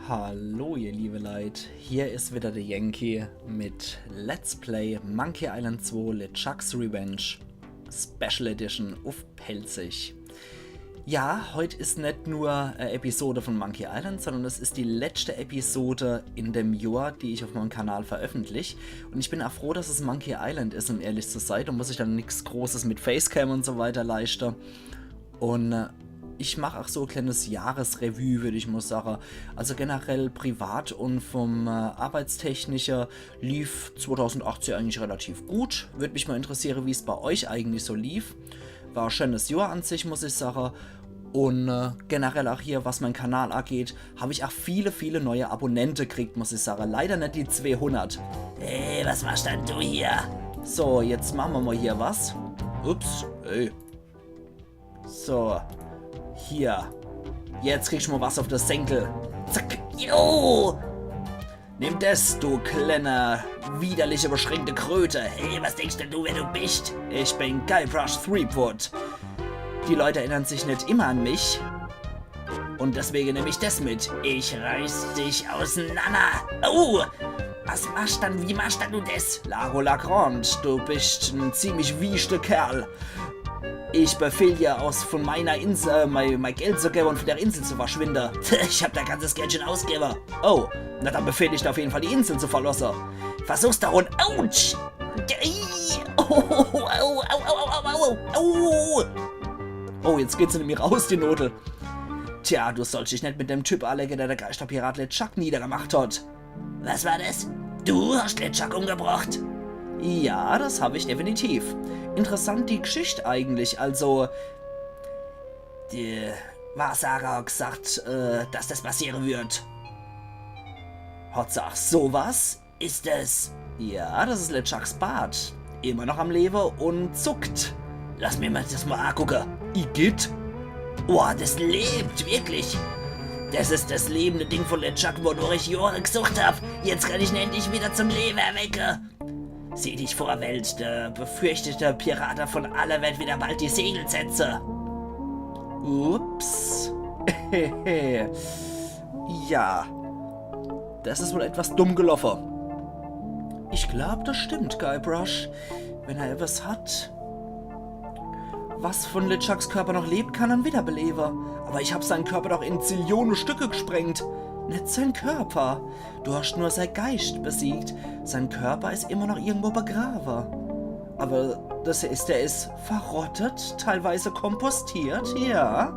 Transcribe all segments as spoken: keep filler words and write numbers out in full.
Hallo ihr liebe Leit, hier is wieder de Yankee mit Let's Play Monkey Island zwei LeChuck's Revenge Special Edition uff Pälzisch. Ja, heut is net nur e Episode von Monkey Island, sondern es is die letschte Episode in dem Johr, die ich uff meim Kanal veröffentlich. Un ich bin ach froh, dass es Monkey Island is, um ehrlich zu sei. Do muss ich dann nix Großes mit Facecam un so weiter leischte. Un äh, ich mach ach so e kleines Jahresrevue, würd ich mol sage. Also generell privat un vom äh, arbeitstechnische lief zweitausendachtzehn eigentlich relativ gut. Würd mich mol interessiere, wie's bei euch eigentlich so lief. War e schönes Johr an sich, muss ich sage. Un äh, generell ach hier, was mein Kanal ageht, hab ich ach viele, viele neue Abonnente kriegt, muss ich sage. Leider net die zweehundert. Hey, was machst dann du hier? So, jetzt mache mer mol hier was. Ups, ey. So, hier. Jetzt kriegst du mol was uff de Senkel. Zack. Jo! Nimm des, du kleine, widerliche, beschränkte Kröte. Hey, was denkst denn du, wer du bist? Ich bin Guybrush Threepwood. Die Leute erinnern sich net immer an mich. Un deswege nemm ich des mit. Ich reiß dich auseinander. Oh! Was machst dann, wie machst dann du des? Largo Lagrande, du bist en ziemlich wieschte Kerl. Ich befehl dir, aus von meiner Insel, äh, mei, mei Geld zu gewwe un von der Insel zu verschwinde. Ich hab dei ganzes Geld schon ausgewwe. Oh, na dann befehl ich dir auf jeden Fall, die Insel zu verlosse. Versuch's doch un... Autsch! Ei! Oh, au, au, au, au, au, au, au. Oh, jetzt geht se nämlich raus, die Nodel. Tja, du sollst dich net mit dem Typ alegge, der de Geischterpirat LeChuck niedergemacht hat. Was war des? Du hast LeChuck umgebracht? Ja, des hab ich definitiv. Interessant die Gschicht eigentlich, also... De Wahrsager hat gesagt, äh, dass des passiere wird. Hat se ach so was? Is es? Ja, des is LeChucks Bart. Immer noch am Lewe un zuckt. Lass mir mol des mol agucke. Igitt. Boah, des lebt, wirklich. Des is des lebende Ding von LeChuck, wonach ich Johre gesucht hab. Jetzt kann ich en endlich wieder zum Lewe erwecke. Sieh dich vor, Welt, de befürchtete Pirate von aller Welt wieder bald die Segel setze. Ups. Ja. Des is wohl etwas dumm geloffe. Ich glaub, des stimmt, Guybrush. Wenn er etwas hat, was von LeChucks Körper noch lebt, kann er'n wiederbelewe. Aber ich hab sein Körper doch in Zillione Stücke gesprengt. Net sein Körper. Du hast nur sein Geischt besiegt. Sein Körper is immer noch irgendwo begrawe. Aber des heißt, er is verrottet, teilweise kompostiert, ja.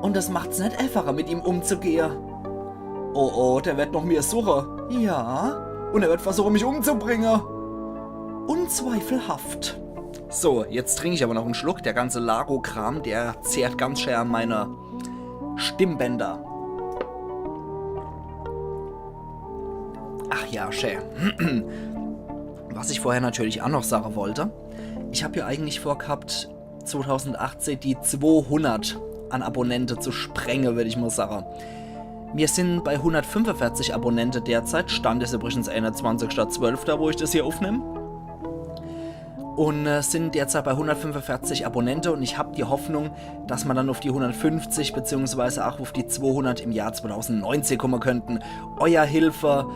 Un des macht's net äfacher, mit ihm umzugehe. Oh, oh, der wird noch mir suche. Ja. Un er wird versuche, mich umzubringe. Unzweifelhaft. So, jetzt trink ich aber noch en Schluck. Der ganze Largo-Kram, der zehrt ganz schön an meine Stimmbänder. Ach ja, schön. Was ich vorher natürlich auch noch sagen wollte, ich hab ja eigentlich vorgehabt, zweitausendachtzehn die zweihundert an Abonnente zu sprengen, würd ich mal sagen. Wir sind bei hundertfünfundvierzig Abonnente derzeit. Stand ist übrigens einundzwanzigster zwölfter, wo ich das hier aufnehme. Und äh, sind derzeit bei hundertfünfundvierzig Abonnente und ich hab die Hoffnung, dass man dann auf die hundertfünfzig beziehungsweise auch auf die zweihundert im Jahr zweitausendneunzehn kommen könnten. Euer Hilfe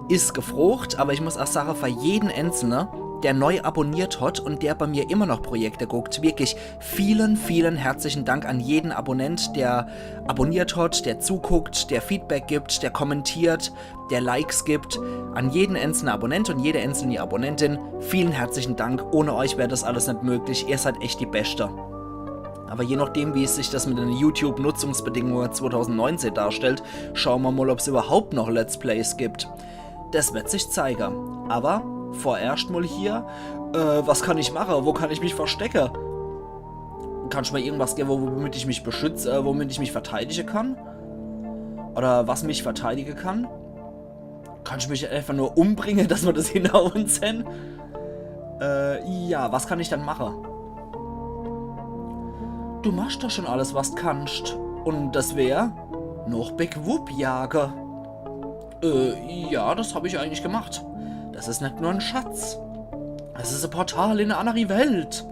is gefrocht, aber ich muss auch sagen, für jeden Einzelnen, der neu abonniert hat und der bei mir immer noch Projekte guckt, wirklich vielen, vielen herzlichen Dank an jeden Abonnent, der abonniert hat, der zuguckt, der Feedback gibt, der kommentiert, der Likes gibt. An jeden einzelnen Abonnent und jede einzelne Abonnentin vielen herzlichen Dank. Ohne euch wär das alles nicht möglich. Ihr seid echt die Beste. Aber je nachdem, wie sich das mit den YouTube-Nutzungsbedingungen zweitausendneunzehn darstellt, schauen wir mal, ob's überhaupt noch Let's Plays gibt. Das wird sich zeigen. Aber vorerst mal hier, äh, was kann ich machen? Wo kann ich mich verstecken? Kannst du mir irgendwas geben, womit ich mich beschütze, äh, womit ich mich verteidigen kann? Oder was mich verteidigen kann? Kannst du mich einfach nur umbringen, dass wir das hinter uns haben? Äh, ja, was kann ich dann machen? Du machst doch schon alles, was du kannst. Und das wär noch Big Whoop jagen. Äh, ja, das hab ich eigentlich gemacht. Das ist nicht nur ein Schatz. Das ist ein Portal in eine andere Welt.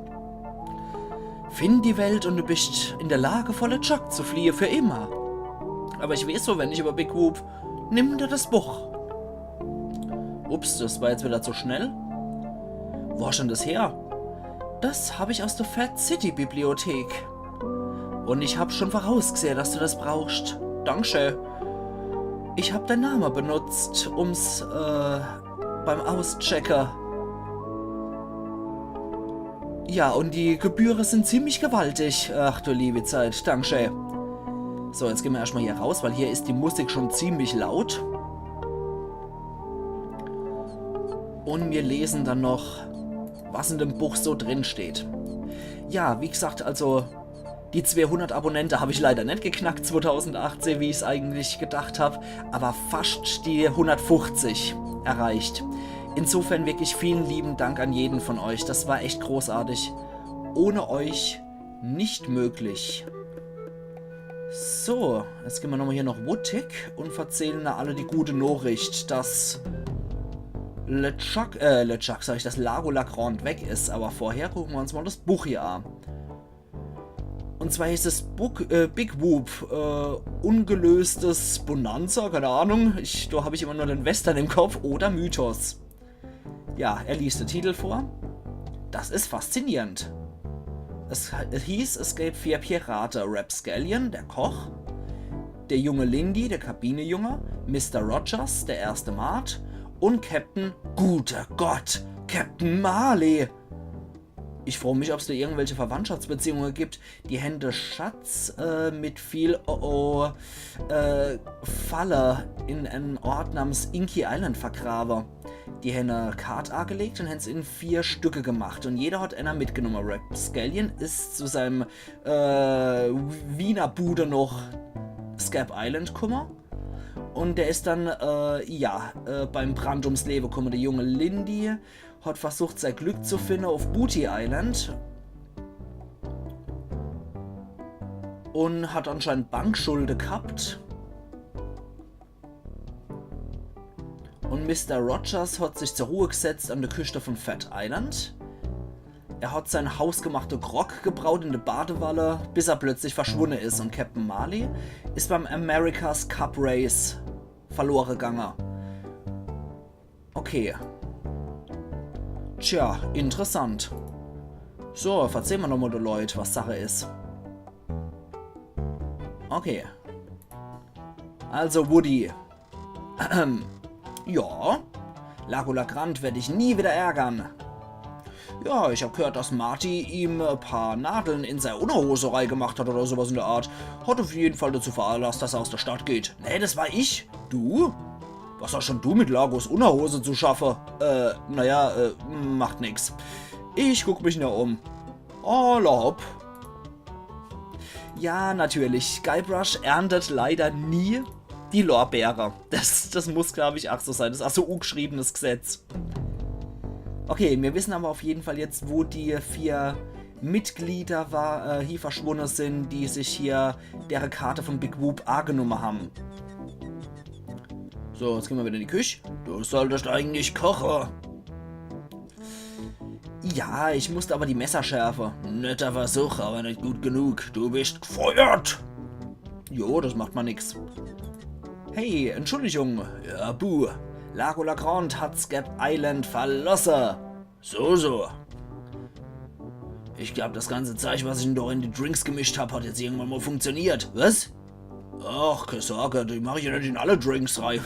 Find die Welt und du bist in der Lage, vor LeChuck zu fliehen, für immer. Aber ich weeß so wenig über Big Whoop. Nimm dir das Buch. Ups, das war jetzt wieder zu schnell. Wo hast denn das her? Das hab ich aus der Fat City Bibliothek. Und ich hab schon vorausgesehen, dass du das brauchst. Dankeschön. Ich hab dein Name benutzt, um's äh, beim Auschecker. Ja, und die Gebühren sind ziemlich gewaltig. Ach du liebe Zeit, dankeschön. So, jetzt gehen wir erstmal hier raus, weil hier ist die Musik schon ziemlich laut. Und wir lesen dann noch, was in dem Buch so drin steht. Ja, wie gesagt, also die zweehundert Abonnente hab ich leider net geknackt zweitausendachtzehn, wie ich's eigentlich gedacht hab, aber fast die hundertfünfzig erreicht. Insofern wirklich vielen lieben Dank an jeden von euch. Das war echt großartig. Ohne euch nicht möglich. So, jetzt gehen wir nochmal hier nach Woodtick und verzählen da alle die gute Nachricht, dass LeChuck, äh, LeChuck, sag ich, dass Lago LaGrande weg ist. Aber vorher gucken wir uns mal das Buch hier an. Und zwar heißt es Book, äh, Big Whoop, äh, ungelöstes Bonanza, keine Ahnung. Ich, da hab ich immer nur den Western im Kopf oder Mythos. Ja, er liest den Titel vor. Das ist faszinierend. Es, es hieß, es gäb vier Pirate. Rapscallion, der Koch, der junge Lindy, der Kabinejunge, Mister Rogers, der erste Maat, und Captain, guter Gott, Captain Marley. Ich frag mich, ob's da irgendwelche Verwandtschaftsbeziehungen gibt. Die hän de Schatz äh, mit viel, oh, oh, äh, Falle in einem Ort namens Inky Island vergrabe. Die hän e Kart agelegt und hän's in vier Stücke gemacht. Und jeder hat einer mitgenommen. Rapscallion ist zu seinem äh, Wiener Bude noch Scab Island gekommen. Und der ist dann, äh, ja, äh, beim Brand ums Leben gekommen. Der junge Lindy hat versucht, sein Glück zu finden auf Booty Island. Und hat anscheinend Bankschulde gehabt. Und Mister Rogers hat sich zur Ruhe gesetzt an der Küste von Fat Island. Er hat sein hausgemachter Grog gebraut in der Badewanne, bis er plötzlich verschwunden ist. Und Captain Marley ist beim America's Cup Race verloren gegangen. Okay. Tja, interessant. So, verzähl mal nochmal de Leut, was Sache is. Okay. Also, Woody. Ja? Lago LaGrande werd dich nie wieder ärgern. Ja, ich hab gehört, dass Marty ihm e paar Nadeln in sei Unnerhose reigemacht hat oder sowas in der Art. Hat auf jeden Fall dazu veranlasst, dass er aus der Stadt geht. Nee, das war ich. Du? Was hast schon du mit Lagos Unnerhose zu schaffe? Äh, naja, äh, macht nix. Ich guck mich nur um. Alla hopp. Ja, natürlich. Guybrush erntet leider nie die Lorbeere. Das, das muss, glaub ich, ach so sein. Das is ach so ungeschriebenes Gesetz. Okay, wir wissen aber auf jeden Fall jetzt, wo die vier Mitglieder war, äh, hier verschwunden sind, die sich hier dere Karte von Big Whoop agenommen haben. So, jetzt gehen wir wieder in die Küche. Du solltest eigentlich kochen. Ja, ich musste aber die Messer schärfen. Netter Versuch, aber nicht gut genug. Du bist gefeuert. Jo, das macht man nix. Hey, Entschuldigung. Ja, buh. Lago LaGrande hat Scab Island verlassen. So, so. Ich glaub, das ganze Zeug, was ich doch in die Drinks gemischt hab, hat jetzt irgendwann mal funktioniert. Was? Ach, keine Sorge, die mach ich ja nicht in alle Drinks rein.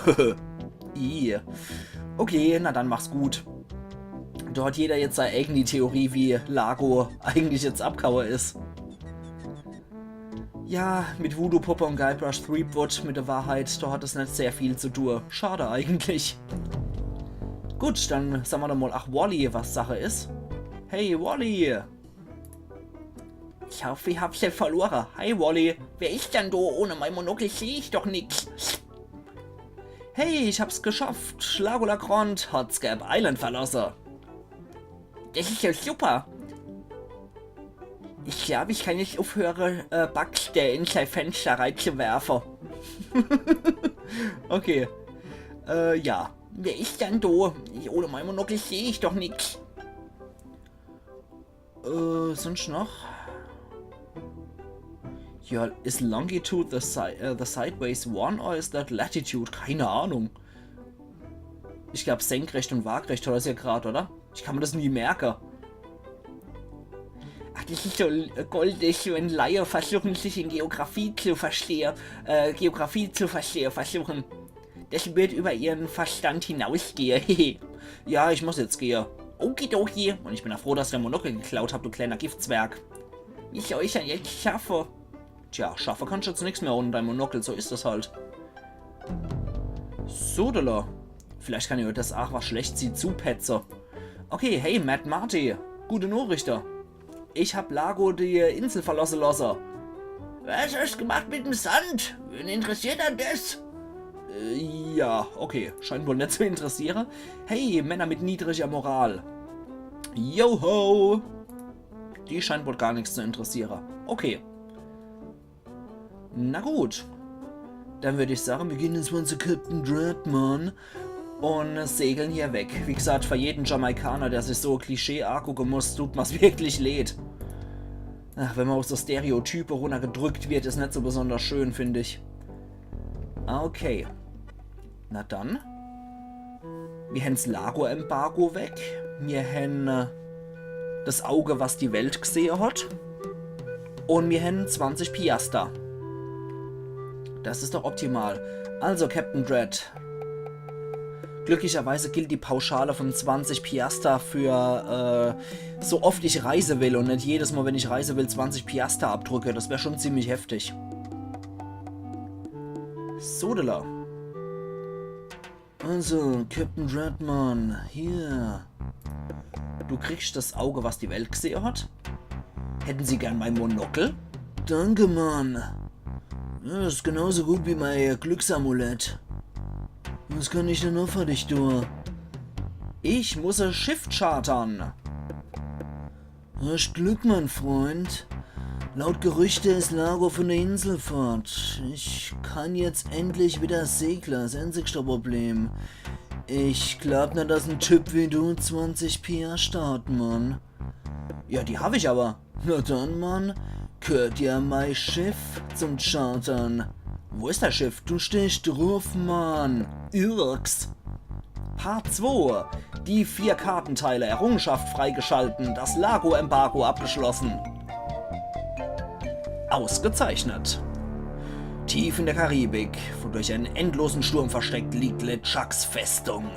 Ih. Okay, na dann mach's gut. Da hat jeder jetzt seine eigene Theorie, wie Lago eigentlich jetzt abgehauen is. Ja, mit Voodoo Popper und Guybrush Threepwood, mit der Wahrheit, da hat es nicht sehr viel zu tun. Schade eigentlich. Gut, dann sagen wir doch mal, ach, Wally, was Sache is. Hey, Wally! Ich hoffe, ich hab dich verloren. Hi, Wally. Wer is denn da? Ohne mein Monokel seh ich doch nix. Hey, ich hab's geschafft. Lago LaGrande hat Scab Island verlassen. Das is ja super. Ich glaub, ich kann jetzt aufhören, äh, Bugs, der in sein Fenster reinzuwerfen. Okay. Äh, ja. Wer is denn da? Ohne mein Monokel seh ich doch nix. Äh, sonst noch? Ja, is Longitude the, si äh, the sideways one or is that Latitude? Keine Ahnung. Ich glaub, senkrecht und waagrecht hat er's ja grad, oder? Ich kann mir das nie merken. Ach, das ist so l- goldig, wenn Laie versuchen, sich in Geografie zu verstehen. Äh, Geografie zu verstehen, versuchen. Das wird über ihren Verstand hinausgehen. Ja, ich muss jetzt gehen. Okidoki. Und ich bin ja froh, dass ich dein Monokel geklaut hab, du kleiner Giftzwerg. Wie soll ich denn jetzt schaffen? Tja, schaffe kannst du jetzt nix mehr ohne dein Monokel, so ist das halt. Sodele. Vielleicht kann ich das ach was schlecht sie zupetze. Okay, hey, Matt Marty. Gute Nachrichte. Ich hab Largo die Insel verlasse lasse. Was hast du gemacht mit dem Sand? Wen interessiert denn das? Äh, ja, okay. Scheint wohl net zu interessiere. Hey, Männer mit niedriger Moral. Joho! Die scheint wohl gar nix zu interessiere. Okay. Na gut. Dann würd ich sagen, wir gehen jetzt mal zu Captain Dread, Mann. Und segeln hier weg. Wie gesagt, für jeden Jamaikaner, der sich so Klischee angucken muss, tut mir's wirklich leid. Ach, wenn man aus der Stereotype runtergedrückt wird, is net so besonders schön, find ich. Okay. Na dann. Mir hän's Largo-Embargo weg. Mir hänn, äh, das Auge, was die Welt gesehe hat. Und mir hänn zwanzig Piaster. Das is doch optimal. Also, Captain Dread. Glücklicherweise gilt die Pauschale von zwanzig Piaster für, äh, so oft ich reise will und net jedes Mal, wenn ich reise will, zwanzig Piaster abdrücke. Das wär schon ziemlich heftig. Sodele. Also, Captain Dread, Mann, hier. Du kriegst das Auge, was die Welt gesehe hat. Hätten Sie gern mein Monokel? Danke, Mann. Ja, das is genauso gut wie mein Glücksamulett. Was kann ich denn noch für dich tun? Ich muss ein Schiff chartern. Hast Glück, mein Freund. Laut Gerüchte is Largo von der Insel fort. Ich kann jetzt endlich wieder segle, das einzigste Problem. Ich glaub net, dass en Typ wie du zwanzig Piaster hat, Mann. Ja, die hab ich aber. Na dann, Mann, gehört dir mein Schiff zum Chartern. Wo is das Schiff? Du stehst drauf, Mann. Irks. Part zwei. Die vier Kartenteile. Errungenschaft freigeschalten. Das Largo-Embargo abgeschlossen. Ausgezeichnet. Tief in der Karibik, wo durch einen endlosen Sturm versteckt, liegt LeChucks Festung.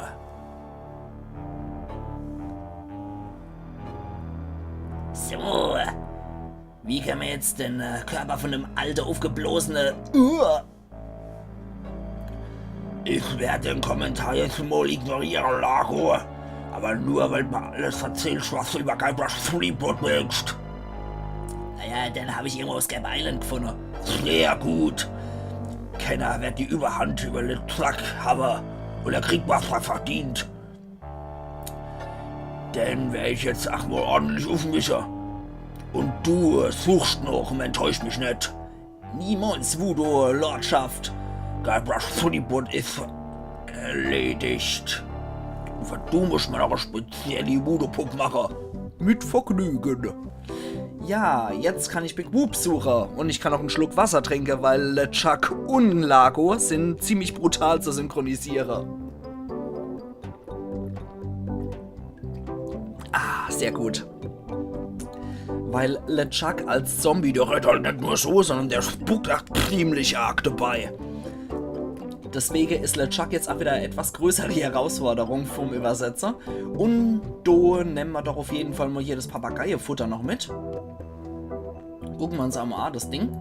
So. Wie kann man jetzt den äh, Körper von dem alte, aufgeblasene... Uh, ich werde den Kommentar jetzt mal ignorieren, Largo. Aber nur, weil du mir alles erzählst, was du über Guybrush Threepwood willst. Naja, den hab ich irgendwo auf Scab Island gefunden. Sehr gut. Kenner wird die Überhand über LeChuck haben und er kriegt, was er verdient. Den wer ich jetzt ach mal ordentlich uffmische. Und du suchst noch und enttäuscht mich net. Niemals, Voodoo-Lordschaft. Guybrush Threepwood is erledigt. Und du musst mir noch e spezielle Voodoo-Pupp mache. Mit Vergnügen. Ja, jetzt kann ich Big Boop suche und ich kann auch en Schluck Wasser trinke, weil LeChuck und Largo sind ziemlich brutal zu synchronisiere. Ah, sehr gut. Weil LeChuck als Zombie, der redt halt net nur so, sondern der spuckt ach ziemlich arg dabei. Deswege is LeChuck jetzt ach wieder e etwas größere Herausforderung vom Übersetzer. Und do nemme mer doch auf jeden Fall mal hier das Papageiefutter noch mit. Gucke mer uns emol an, das Ding.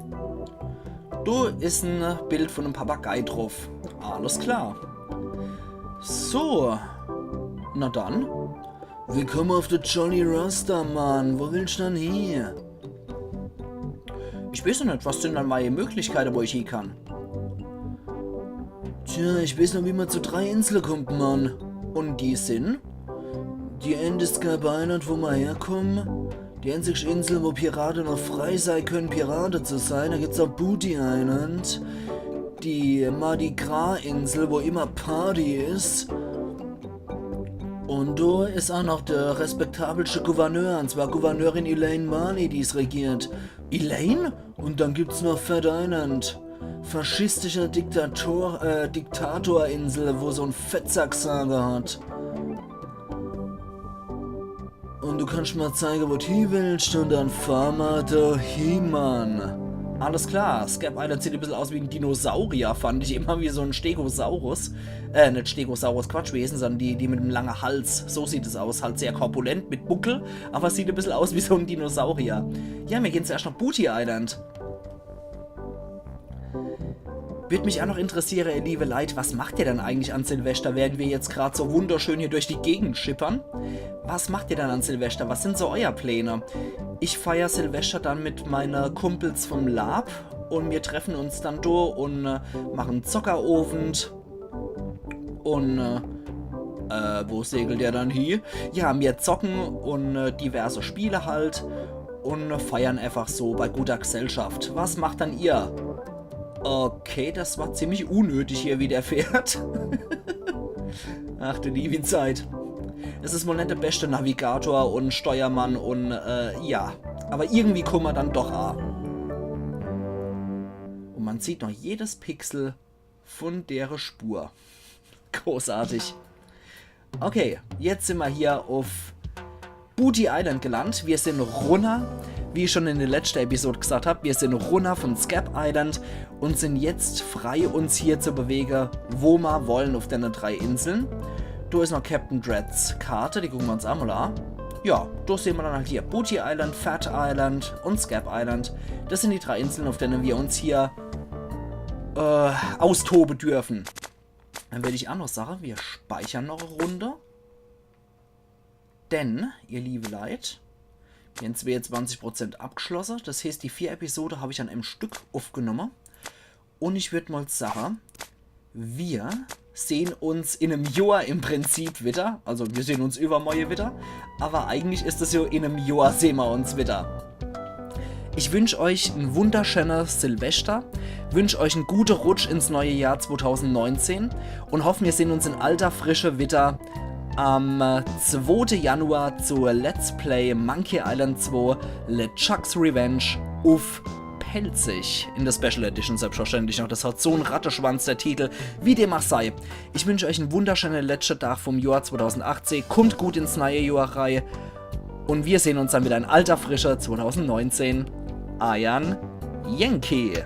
Do is e Bild von em Papagei drauf. Alles klar. So. Na dann. Willkommen auf der Jolly Rasta, Mann. Wo willst du denn hin? Ich weiß noch net, was sind dann meine Möglichkeiten, wo ich hin kann? Tja, ich weiß noch, wie man zu drei Inseln kommt, Mann. Und die sind? Die eine is Scarp Island, wo mer herkommen. Die einzigste Insel, wo Pirate noch frei sein können, Pirate zu sein. Da gibt's auch Booty Island. Die Mardi Gras Insel, wo immer Party is. Und do is auch noch der respektabelste Gouverneur, und zwar Gouverneurin Elaine Marley, die's regiert. Elaine? Und dann gibt's noch Fat Island. Faschistische Diktator, äh, Diktatorinsel, wo so en Fettsack Sage hat. Und du kannst mal zeigen, wo du hin willst, und dann fahr mal do hin, Mann. Alles klar, Scab Island sieht e bissel aus wie en Dinosaurier, fand ich immer, wie so en Stegosaurus. Äh, net Stegosaurus, Quatsch, wie heeßen se dann, die, die mit dem langen Hals. So sieht es aus, halt sehr korpulent, mit Buckel, aber sieht e bissel aus wie so en Dinosaurier. Ja, mir gehen zuerst nach Booty Island. Würd mich auch noch interessieren, ihr liebe Leit, was macht ihr dann eigentlich an Silvester, während wir jetzt grad so wunderschön hier durch die Gegend schippern? Was macht ihr dann an Silvester? Was sind so euer Pläne? Ich feier Silvester dann mit meine Kumpels vom Lab und wir treffen uns dann do und äh, machen Zockerowend und äh, äh, wo segelt der dann hie? Ja, mir zocken und äh, diverse Spiele halt und feiern einfach so bei guter Gesellschaft. Was macht dann ihr? Okay, das war ziemlich unnötig hier, wie der fährt. Ach du liebe Zeit. Es is wohl net der beste Navigator und Steuermann und äh, ja. Aber irgendwie kummer dann doch a. Und man sieht noch jedes Pixel von dere Spur. Großartig. Okay, jetzt sind wir hier auf Booty Island gelandet. Wir sind runner, wie ich schon in der letzten Episode gesagt hab, wir sind runner von Scab Island und sind jetzt frei, uns hier zu bewegen, wo wir wollen auf den drei Inseln. Da ist noch Captain Dredds Karte, die gucken wir uns einmal an. Ja, da sehen wir dann halt hier Booty Island, Fat Island und Scab Island. Das sind die drei Inseln, auf denen wir uns hier äh, austoben dürfen. Dann werde ich auch noch sagen, wir speichern noch eine Runde. Denn, ihr liebe Leit, wir haben zweiundzwanzig Prozent abgeschlossen. Das heißt, die vier Episode habe ich an einem Stück aufgenommen. Und ich würde mal sagen, wir sehen uns in einem Jahr im Prinzip wieder. Also wir sehen uns übermorgen wieder. Aber eigentlich ist es ja in einem Jahr sehen wir uns wieder. Ich wünsche euch ein wunderschönes Silvester, wünsche euch einen guten Rutsch ins neue Jahr zweitausendneunzehn und hoffe, wir sehen uns in alter Frische wieder am äh, zweiten Januar zu Let's Play Monkey Island zwei LeChuck's Revenge uff Pälzisch. In der Special Edition selbstverständlich noch. Das hat so einen Ratteschwanz, der Titel, wie dem auch sei. Ich wünsche euch einen wunderschönen letzten Tag vom Jahr zweitausendachtzehn. Kommt gut ins neue Jahr rein. Und wir sehen uns dann wieder in alter Frische zweitausendneunzehn. Euer Yankee.